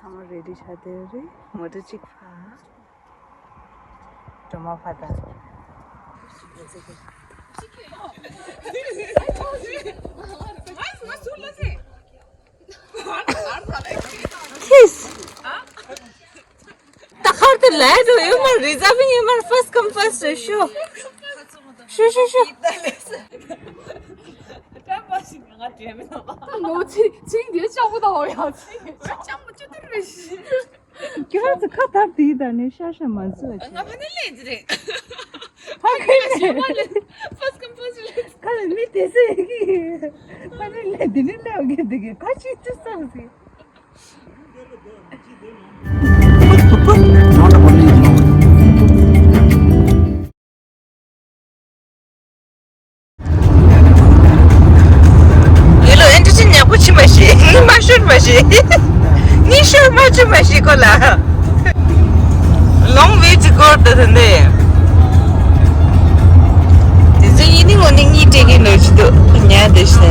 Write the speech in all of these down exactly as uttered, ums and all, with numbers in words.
ཨ་མ་རེ་ཌི་ཆགས་བསྡད་རེད། མོ་ཊ་གཅིག་ཕ། སྒྲོལ་མ་ཕ་ད། ཁིས། ད་ཁར་དུ་ལས་དུ་ཡོད་མ་རེད། རི་ཛར་བིང་ཡོད་མ་རེད། ཕར་སི་ཀམ་ཕར་སི་རེད། ཤོ་ཤོ་ཤོ་ཤོ། ད་ལོ་ཚིག་ཚིག་འདི་ལྕགས་པོ་དང་འོ་ཡ་ཚིག་ལྕགས་པོ་ཅི་ལྟར་རེད་ཤི། ཁྱོད་རང་ཚོ་ཁ་དར་དེའི་ད་ནས་ཤ་ཤ་མ་བཟོས་ང་ཕ་ནི་ལས་ཀྱི་རེད། ཕ་གི་ནས་ཕར་སི་ཀམ་ཕར་སི་ལས། ཁ་ལ་མི་དེ་སེ་གི་ཕ་ནི་ལས་དེ་ནི་ལས་གི་དེ་གི་ཁ་ཆུ་ཆུ་སང་སི། ཡིན་ལོ། ཨེ་འདྲ་ཅི་ཉག་པོ་ཆི་མ་ཤེས། ངས་མ་ཤོར་མ་ཤེས། ངས་ཤོར་མ་ཆི་མ་ཤེས་ཁོ་ལ། Long way to go ད་ད་འདི། དེ་ཚོ་ཡིན་ནི་ངོ་ནི་གཉིས་སྤྲད་ཀྱི་འདུག་ཅི་འདུག་ཉལ་བསྡད་ཤི་ད།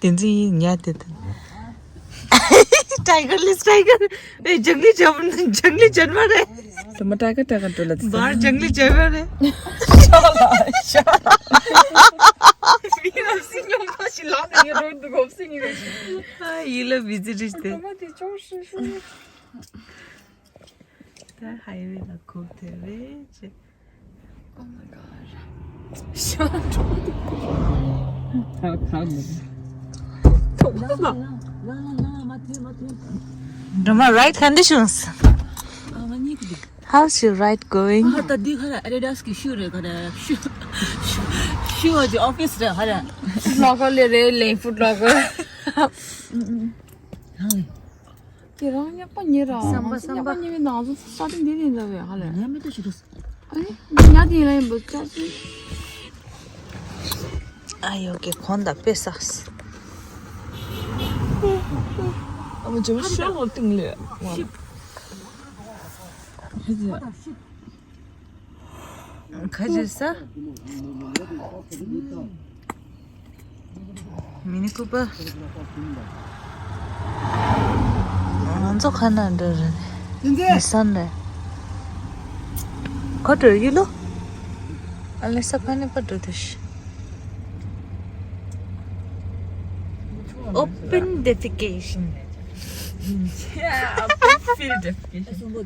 དེ་ཚོ་ཡིན་ཉལ་བསྡད་དང་། Tiger ལས་ཊའི་གར། ཨེ་ཇང་ལི་ཇང་། ཇང་ལི་ཇན་མ་རེད། དེ་མ་ཊའི་གར་ཊའི་གར་འགྲོ་ལ་དེ་བར་ཇང་ལི་ཇན་མ་རེད། ཤ་ལ་ཤ་ལ། མི་རབས་སྲིད་སྙོམས་པ་ཞིག་ལག་ནས་ཡོད་རོགས་འདུག་གོ་སྲིད་ངེས་རེད། ཨ་ཡིན་ལ་བི་ཛི་རིས་ཏེ། ད་ཧའི་ཝེ་ལ་ཁོབ་ཐེ་རེད་ཅེ། Oh my god. སྒྲོལ་མ། Ride conditions. How's your ride going? ཨ་ད་འདི་ཁ་ར་ཨ་ཌི་ཌ་སི་གི་ཤུ་རེད་ཁ་ར། ཤུ་ཤུ་ཤུ་ཨ་ཅི་ཨོ་ཕི་སི་རེད་ཁ་ར། ཕུཊ་ལོ་ཀར་ལས་རེད། ལེན་ཕུཊ་ལོ་ཀར། དེ་རང་ཉག་པ་ཉེ་ར། བསམ་པ་བསམ་པ། ཉག་པ་ཉེ་བའི་ནང་ཚོ་ས་སྟེང་དེ་ནས་འདྲ་བའི་ཧ་ལས། ཉག་མི་ཏོ་ཞིག་རུ། ཨ་ནི་ཉག་དེ་ཡིན་ལ་ཡིན་པ་ཅག་ཅིག་ཨ་ཡོ་གི་གོང་ད་དཔེ་སགས། ཨ་མ་ཇོ་ཤ་ལོ་ཏིང་ལེ། ཁ་ཅིག་ས། མི་ནི་ཀུ་པར། ང་ཚོ་ཁ་ན་འགྲོ་རེད། ནི་སན་རེད། ཁོ་འགྲོ་ཡི་ལོ། ཨ་ལེ་ས་ཕ་ནི་པ་འགྲོ་དུ་ཤི། Open defecation. Yeah, open field defecation.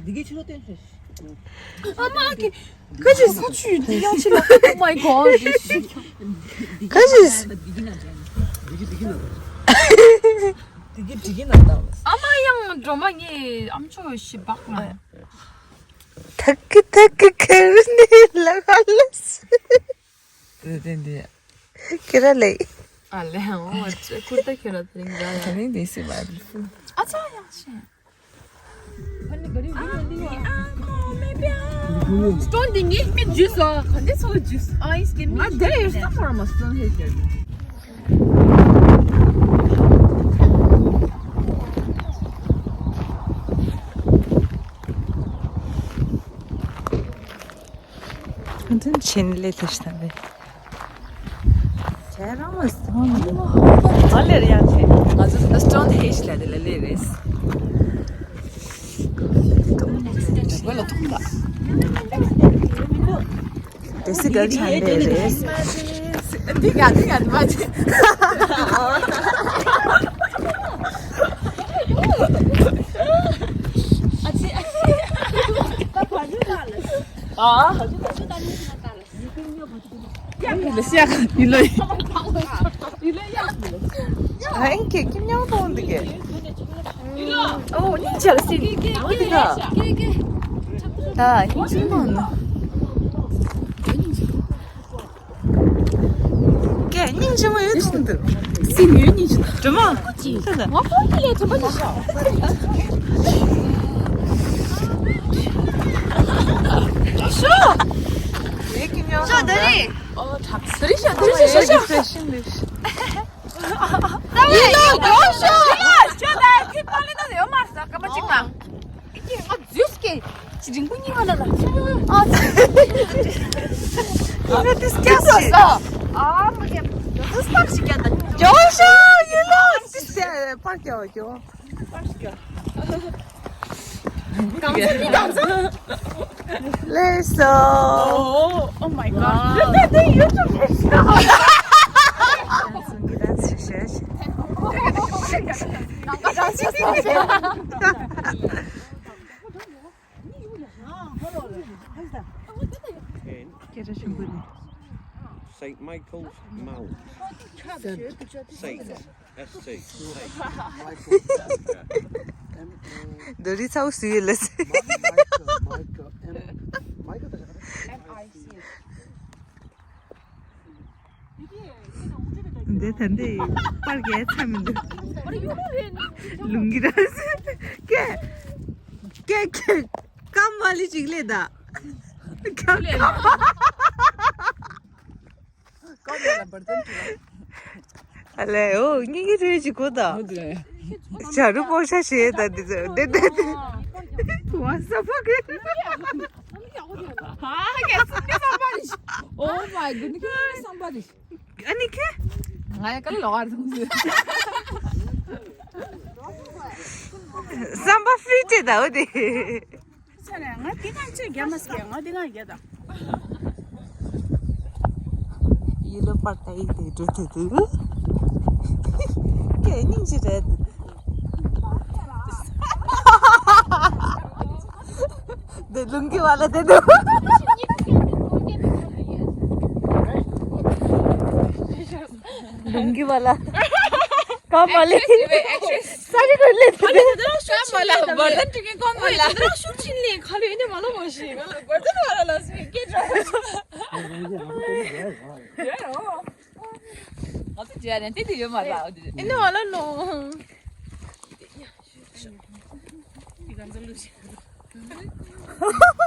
ཨ་མ་ཨ་ཀི། ཁ་ཅིག་ས་ཆུ་འདི་ཡང་ཕྱི་ལ། Oh my god. ཁ་ཅིག་ཨ་མ་ཡང་སྒྲོལ་མ་ངའི་ཨམ་ཅོག་ཞིག་སྦག་ལ། ཐག་གི་ཐག་གི་ཁེར་ནི་ལ་ཁ་ལ་སི། དེ་དེ་འདི། ཁྱེད་ར་ལེ། ཨ་ལེ་ཧང་བ་ཅེ་ཁུར་ཏ་ཁྱེད་ར་དེ་རིང་ར་ཡ། དེ་རིང་དེ་སི་བ་རི་ཕུ། ཨ་ཅག་ཡང་ཤེས། སྟོན་འདི་ངའི་མི་ཇུས་ཨ། ག་འདི་ཚོ་ཇུས་ཨ་ཨིན་སྐྱེ་མི་ང་དེ་ཡོད་ས་མོ་ར་མ་སྟོན་ཧེ་ཀྱེ། ཁོང་ཚོ་ཆེན་ལེ་དེ་ཤི་ན་ལེ། ཁྱེད་རང་ལ་སོང་ནས་ཧ་ལས་རེད་ཡང་ཆེ། ང་ཚོ་སི་ཊོན་ཧེ་ཇི་ལ་དེ་ལ་ལེ་རེད། བོད་ལ་ཐུག་པ། དེ་སི་གལ་ཆེན་པོ་རེད། འདི་ག་འདི་ག་འདི་མ་ཆེ། ཨ་ཙི་ཨ་ཙི། ཨ། ཨ་ཨིན་ཀེ་ཀིམ་ཉང་ཏོང་འདི་ཀེ། ཨོ་ནི་ཅལ་སི་ནི། ཨོ་འདི་ག། ད་ཨིན་ཅི་མོ་ནི། ཀེ་སྙིང་རྗེ་མོ་ཡོད་ཐུང་འདུག་སི་ཉོན་སྙིང་རྗེ་འདུག་སྒྲོལ་མ། ཅི། ད་ད། ང་ཁོང་གི་ལས་དྲན་པ་ཞིག་ཤོག་ཤོག་ད་རེད། ཨོ་ཁྲག་སི་རི་ཤ་དེ་ཤ་ཤ་ཤ་ཤ་ཤ་ཤ་ཤ། ཡིན་ལ་ཡོ་ཤ་ཡ་ཁྱོད་ད་ཁྱོད་པ་ལེ་ན་ཡོད་མ་རེད་ད་སྐར་མ་གཅིག་མ། ཨི་ཀྱེ་ང་ཛུས་ཀྱེ་ཅི་རིང་པོ་གཉིད་མ་ལ་ལ། ཨ་ཙི། ཨ་མ་ཀྱེ་ཛུས་ཀྱེ་ཨ་མ་ཀྱེ་ཛུས་ཀྱེ་ཡོ་ཤ་ཡིན་ལ་ཙི་ཙི་པར་ཀྱེ་ཡོ། གང་ཚ་མི་གང་ཚ། Let's go. Oh, oh my God. Wow. Saint Michael's Mount. Saint. Michael. M A. འདི་རིགས་ཚ་བོ་སུ་ཡོད་ལ་ཟེར། Michael, Michael, M, Michael. M I C H. འདི་ད་འདི་པར་རྒྱག་ཚར་མི་འདུག་ལུང་གི་ར་ཟེར། ཀེ་ཀེ་ཀེ་ཀམ་མ་ལི་ཅིག་ལེ་ད། ཀམ་མ་ལི། ཨ་ལེ། ཨོ་ངེད་ཀྱི་རོལ་ཅིག་གོ་ད། ཇ་རུ་པོ་ཤ་ཤེ་ད་འདི་ཚོ་དེ་དེ་དེ། What the fuck? ཧ་ག་སུ་ཀེ་སམ་བ་རི། Oh my goodness, ཀེ་སམ་བ་རི། ཨ་ནི་ཁེ། ང་ཡ་ཀ་ལོ་ཨར་ཐུང་ཟེར། སམ་བ་ཕི་རི་ཏེ་ད་འོ་དེ། ཚ་ནས་ང་དེ་གང་ཅི་རྒྱ་མ་སྐད་ང་དེ་གང་རྒྱ་དང་། ཡི་ལོ་པར་ཏ་ཡི་དེ་འགྲོ་དེ་དུ། ཀེ་སྙིང་རྗེ་རེད། དེ་ལུང་གི་བ་ལ་དེ་དུ། ལུང་གི་བ་ལ། ཀམ་མ་ལི། ས་རི་རུ་ལེ་དེ་དུ། ཀམ་མ་ལ། བར་དན་ཀེ་ཀམ་མ་ལ། ཤུགས་ཆེན་ལེ་ཁ་ལོ་ཡིན་ནི་མ་ལོ་མ་ཤེས། བར་དན་བ་ལ་ལ་སུ་ཀེ་འགྲོ། ང་ཚོ་རྒྱ་ནས་དེ་དེ་ཡོད་མ་རེད། ཨེ་ནི་བ་ལ་ནོ།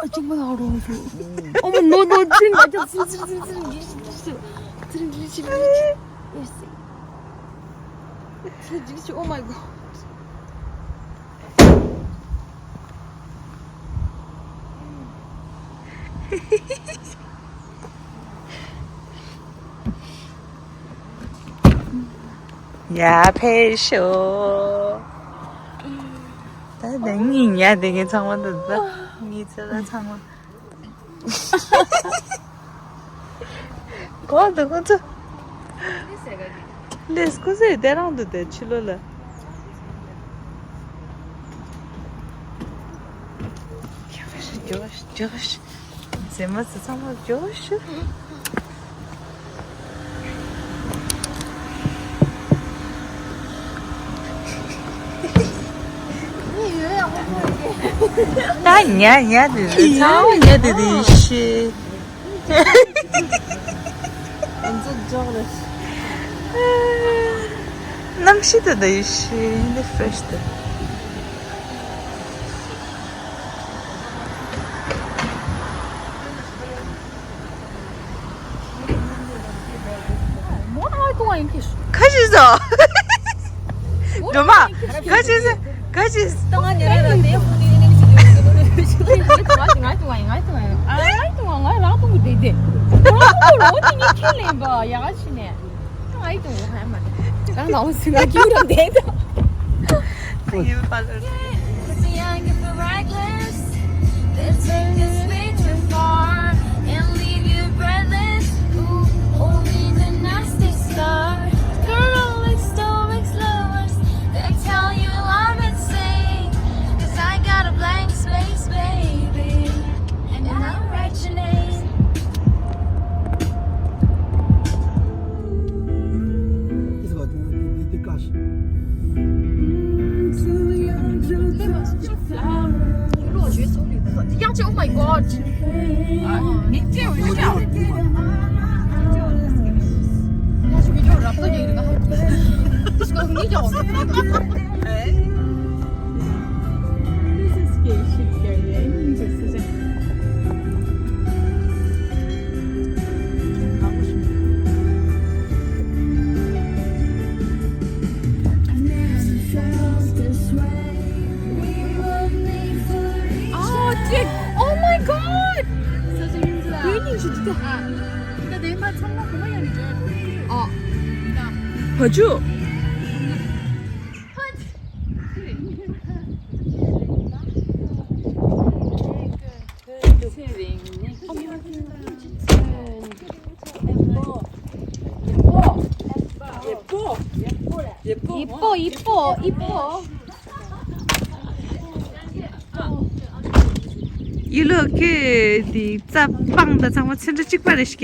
གཅིག་པ་ལ་རོ། Oh no, no, ཚིག་ང་ཅག་ཚིག་ཚིག་ཚིག་ཚིག་འདི་ཞིག་འདི་ཞིག་ཚིག་འདི་ཞིག་འདི་ཞིག་ཡེ་སི། ཚིག་འདི་ཞིག Oh my God. ཡ་ཕེབས་ཤོག་ད་ད་ངའི་ཉལ་བསྡད་མཁན་ཚང་མ་འདུག་ད་ངའི་ཚེ་ལ་ཚང་མ། གོ་འདུག་ཁོ་ཚོ། ལས་ཁོ་ཚོས་དེ་རང་འདུག་དེ་ཕྱི་ལོགས་ལ། རྒྱོ་ཤི་རྒྱོ་ཤི་རྒྱོ་ཤི། མཛེས་མ་ཚོ་ཚང་མ་རྒྱོ་ཤི། ད་ཉལ་ཉལ་དེ་དེ་ཚང་མ་ཉལ་དེ་དེ་ཤི། ང་ཚོ་འཇོག་རེད། གནམ་གཤིས་དེ་དེ་ཤི་ཡིན་ནི་ཕེ་རེ་ཤི་དེ། ཁ་ཤི་སོ། སྒྲོལ་མ། ཁ་ཤི་སོ། ཁ་ཤི་སོ། This way too far and leave you breathless. Ooh, only the nasty scar. Girl, let's go, let's lovers. They tell you I'm insane. 'Cause I got a blank space, baby. And I'll write your name. Oh my God. ཨ། བ་ཕྱུགས། ཡི་པོ་ཡི་པོ་ཡི་པོ། ཡི་ལོ་ཁྱོད་དེ་རྩྭ་སྤང་དང་ཚང་མ་ཚོན་ཁྲ་གཅིག་པ་རེད་ཤག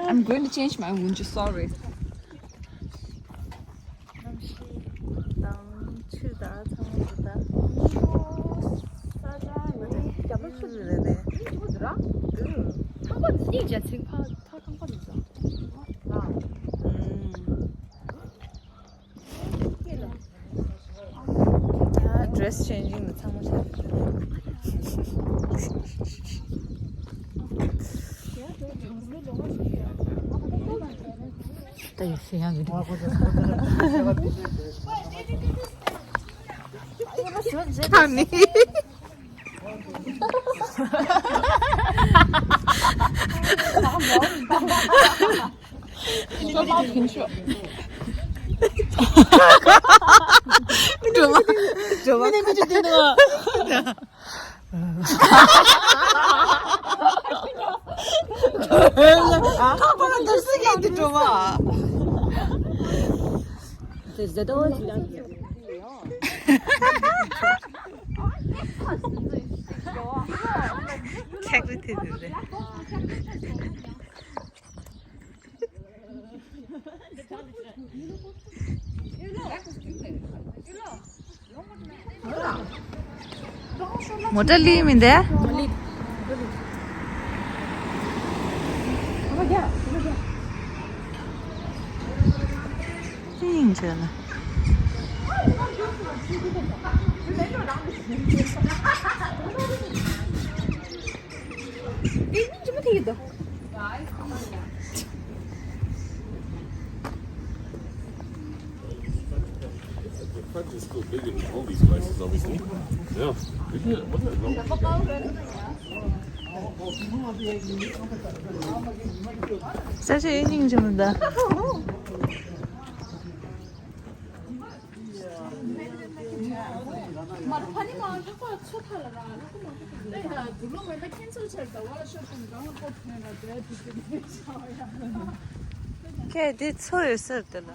I'm going to change my wunju, sorry. གནམ་གཤིས་དང་ཆུ་དང་ཚང་མ་འདུག་ད། ས་ཆ་རྒྱབ་ལོགས་ཆུ་རེད་རེད། ཨུ། ཐང་པ་འདི་གཉིས་བྱས་ཚིག་ཕ་ཐ་ཐང་པ་འདི་ཚོ། ཨུ། ཡ། ཌི་རེ་སི་ཅེན་ཇིང་ལ་ཚང་མ་ཆགས་ཡོད། ད་ཡོད་ཤེས་ཡང་ཡོད། ཐང་ནི། ཁྱེད་ཀྱི་དེ་དེ་རེད། མོ་ཊ་ལི་མིན་ཏེ། ཅི་ཡིན་ཆེ་ན། ས་ཆ་ཡིན་ཅིང་ཆེ་མི་འདུག་ཁྱེད་དེ་ཚོ་ཡོད་ས་རེད་ལ།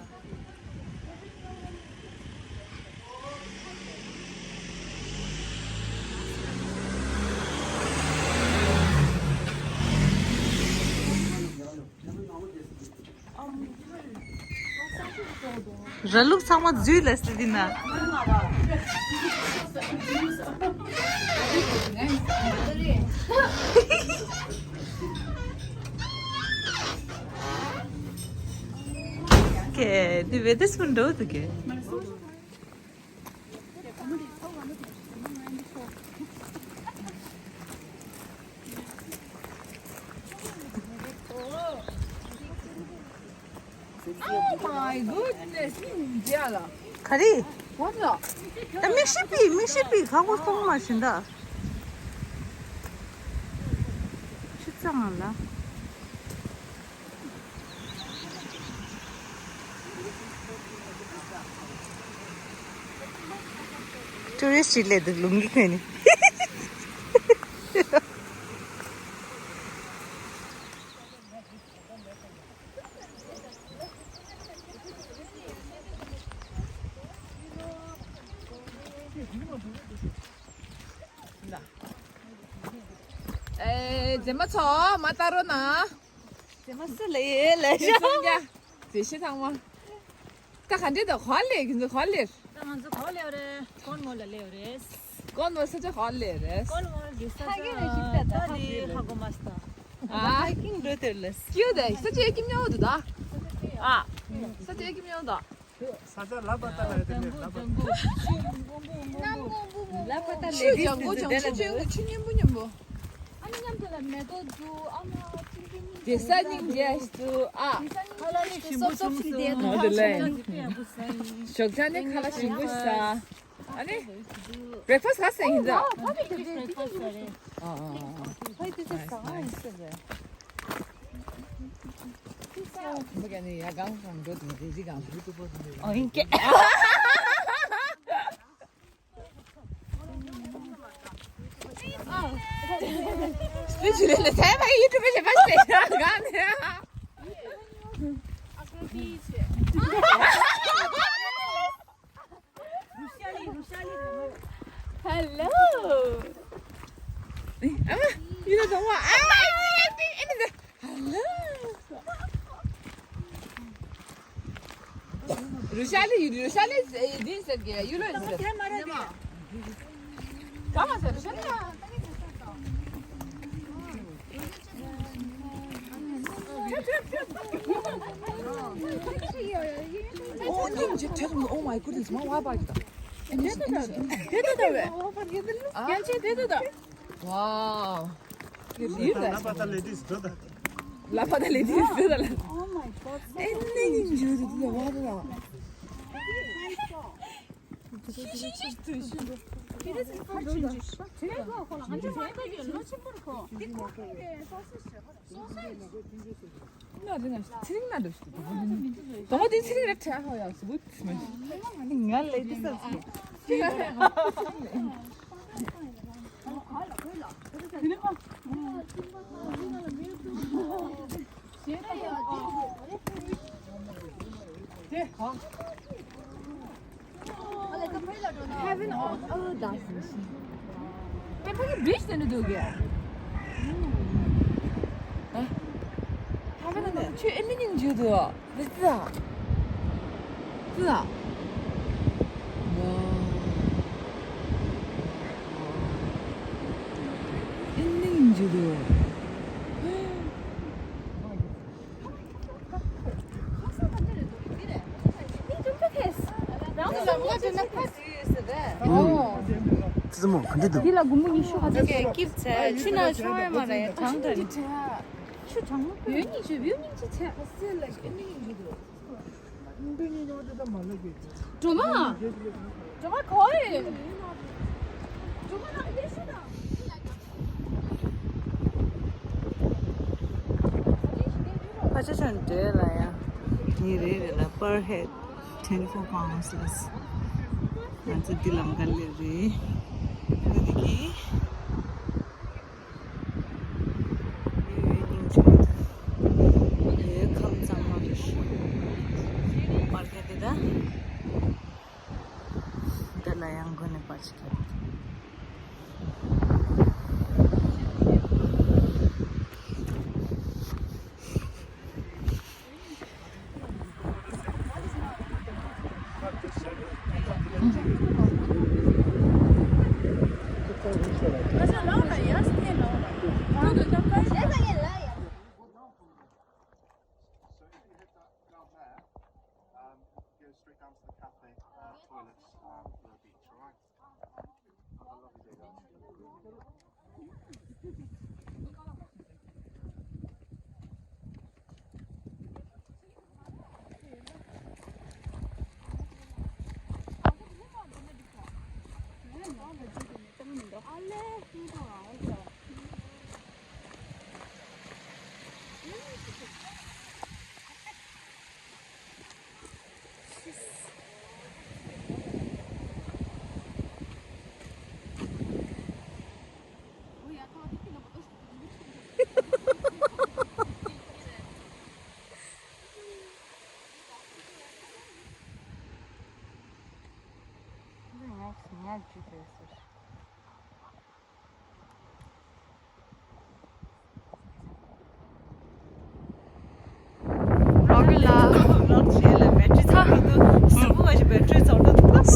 ར་ལུག་ཚང་མ་འཛུལ་ལ་སི་དི་ན། ཀེ་དེ་བེ་དེ་སུ་འགྲོ་འདུག་གེ། Oh my goodness, ཡིན་རྒྱ་ལ། ག་རེ། What the? ད་མིག་ཤེས་པི་མིག་ཤེས་པི་ག་གོ་སོང་མ་བྱིན་ད། ཆུ་གཙང་ལ། ཊུ་རི་སི་ཊི་ཅིག་སླེབས་འདུག་ལུང་གི་ཁོན་ནི། ཨེ། རྗེས་མ་ཚོ་མ་ལྟ་རོགས་གནང་། རྗེས་མ་སུ་ལ་ཡེ་ལ་ཤ། རྗེས་ཤི་ཚང་མ། ད་ག་འདྲེ་ད་ག་ལེ་གི་འདི་ག་ལེ། ད་ང་ཚོ་ག་ལེ་རེད། ཀོན་ཝོལ་ལ་ལེ་རེད། ཀོན་ཝོལ་ས་ཆ་ག་ལེ་རེད། ཀོན་ཝོལ་གི་ས་ཆ་ད་དེ་ཧ་གོ་མ་སྟ། ཨ། ཧའི་ཀིང་འགྲོ་དེར་ལེ། སྐྱིད་དེ་ས་ཆ་ཡེ་ཀིམ་ཉོ་འདུག་ད། ཨ། ས་ཆ་ཡེ་ཀིམ་ཉོ་འདུག་ས་ཆ་ལ་པ་ཏ་ལ་དེ་ནས་ལ་པ་ཏ། ལ་པ་ཏ་ཆུ་ལྗང་གུ་ལྗང་གུ་ཆུ་མཉམ་པོ་མཉམ་པོ། ཨ་ནི་མཉམ་དུ་ལ་མེ་ཏོག་འདུག་ཨ་མ་ཆུ་མཉམ་པོ། དེ་ས་སྙིང་རྗེ་ཞིག་འདུག་ཨ། ཁ་ལག་ཞིམ་པོ་བྱུང་སོང་། ཨོ་དེ་ལས། ཞོགས་ཇ་ནི་ཁ་ལག་ཞིམ་པོ་ཞིག་ཟ། ཨ་ནི། བྷེ་རེག་ཕ་སི་ཊི་ག་ཟེ་ཡིན་ད། ཨ་ཨ་ཨ། ཨ་ཨ་ཨ། ནའིསི་ནའིསི། མོ་ག་ནི་ཡ་གང་གང་འགྲོ་དུ་མ་དེ་ཅི་གང་འགྲོ་དུ་པོ་དུ། ཨོ་ཡིན་ཀེ། སྤུན་ཆུ་ལས་ལས་ཚད་མ་ཡི་ཡུ་ཊུབ་བྱེད་པ་ཞིག་ལས་གང་ནས། ཧེ་ལོ། ཨ་མ། ཡིན་ན་དང་བ། ཨ་མ། ཨ་མ། ཨ་མ། ཧེ་ལོ། རུ་ཤ་ལི་རུ་ཤ་ལི་འདི་ཟེར་གི་ཡུ་ལོ་ཟེར། ག་མ་ཟེར་རུ་ཤ་ལི། Oh, oh my goodness, my wife. དེ་ད་ད་བས། ཡན་ཆད་དེ་ད་ད། Wow. ལ་པ་ད་ལེ་དིས་འགྲོ་ད། ལ་པ་ད་ལེ་དིས་འགྲོ་ད་ལ། Oh my God. ཨེ་ནི་ཉིན་ཇུ་དུ་དུ་ད་བ་དུ་ད་བ། ང་རིང་ང་ཚེ་རིང་ན་འདུག་ཞིག་དང་པོ་དེ་ཚེ་རིང་རེད་དྲན་ཧོ་ཡག་སུ་བུད་མ། ང་ལེ་དིས་ཨ་སི་ཀི་རིམ། Heaven on earth. Heaven on earth. ཙི་མོ་ག་འདྲ་འདུག་འདི་ལ་སྒོར་མོ་ཉི་ཤུ་ག་ཚོད་སྐྱིད་ཚེ་ཆུ་ནང་ཤོང་ཡ་མ་རེད་གྲང་དྲགས། ཆུ་གྲང་མོ་བོད་ཉིན་ཆུ་བོད་ཉིན་ཆུ་ཆེ། སྒྲོལ་མ། སྒྲོལ་མ་གོ་ཨེ། སྒྲོལ་མ་ནང་སྐད་ཤོད་དང་། ཕ་ཆ་ཆང་འདྲེ་ལ་ཡ། ཉིན་རེ་རེ་ལ་per head twenty four pounds ལས། ང་ཚོ་འདི་ལམ་ཁ་སླེབས་རེད། འདི་གི་ཡོད་ཡོད་སྙིང་རྗེ་མོ་འདུག་ཡོད་ཁམས་གཙང་མ་རེད། per head དེ་ད། འདི་ལ་ཡང་འགོ་ནས་པར་ཆིག་ཁྱེར། Um, go straight down to the cafe, uh, toilets, um, for the beach, all right? Have a lovely day, guys.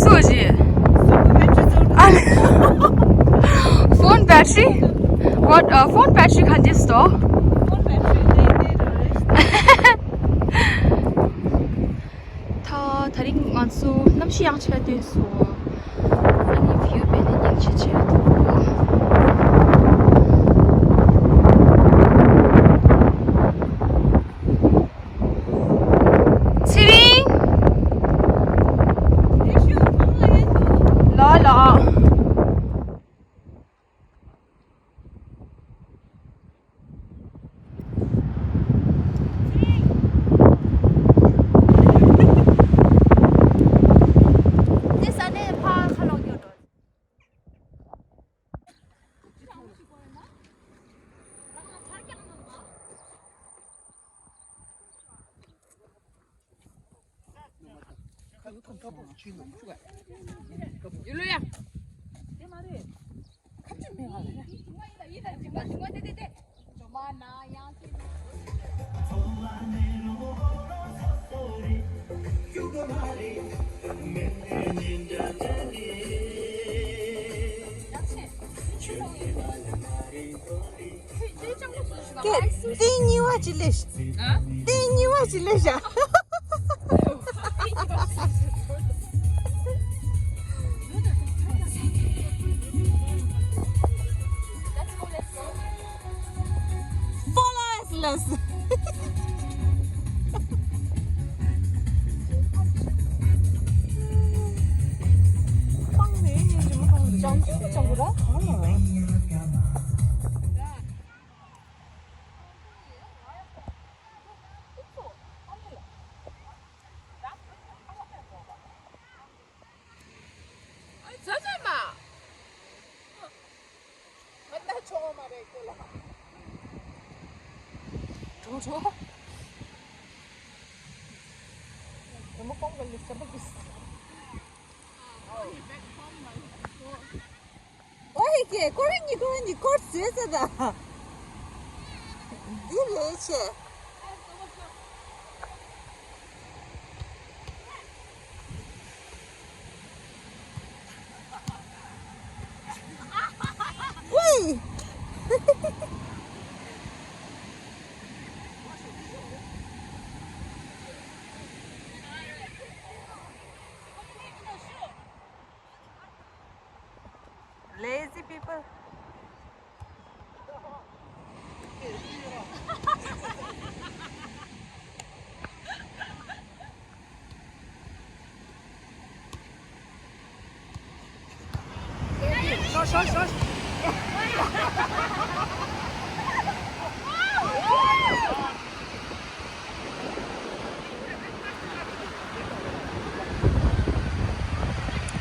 སུ་ཞིག་ཕོན་བེ་ཊི་རི། What? ཕོན་བེ་ཊི་རི་ག་འདྲས་འདུག་ད་དེ་རིང་ང་ཚོ་གནམ་གཤིས་ཡག་ཆེ་བ་ཐོན་སོང་། ཨ་ནི་བིའུ་དཔེ་ནི་སྙིང་རྗེ་ཆེ་བ་འདུག་ཡུལ་ལུ་ཡ། སྟེང་གཉིས་པ་ཅིག་ལས་ཤ། སྟེང་གཉིས་པ་ཅིག་ལས་ཤ། Follow us, let's. ཨོ་ཧེ་ཀེ། ཀོ་རེ་ཉི་ཀོ་རེ་ཉི་ཀོར་ཟེར་ཟེར་ད། འདི་རེད་ཆེ། ཝེ། Lazy people.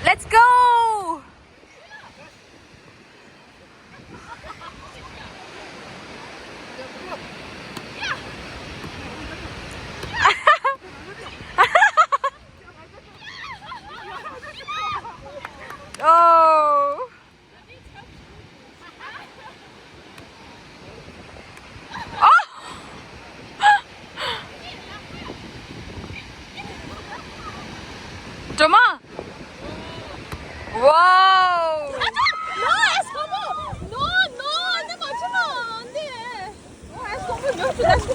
Let's go! Oh. སྒྲོལ་མ། Wow. No, es como, no, no, no, no, no, es como, no, no, no.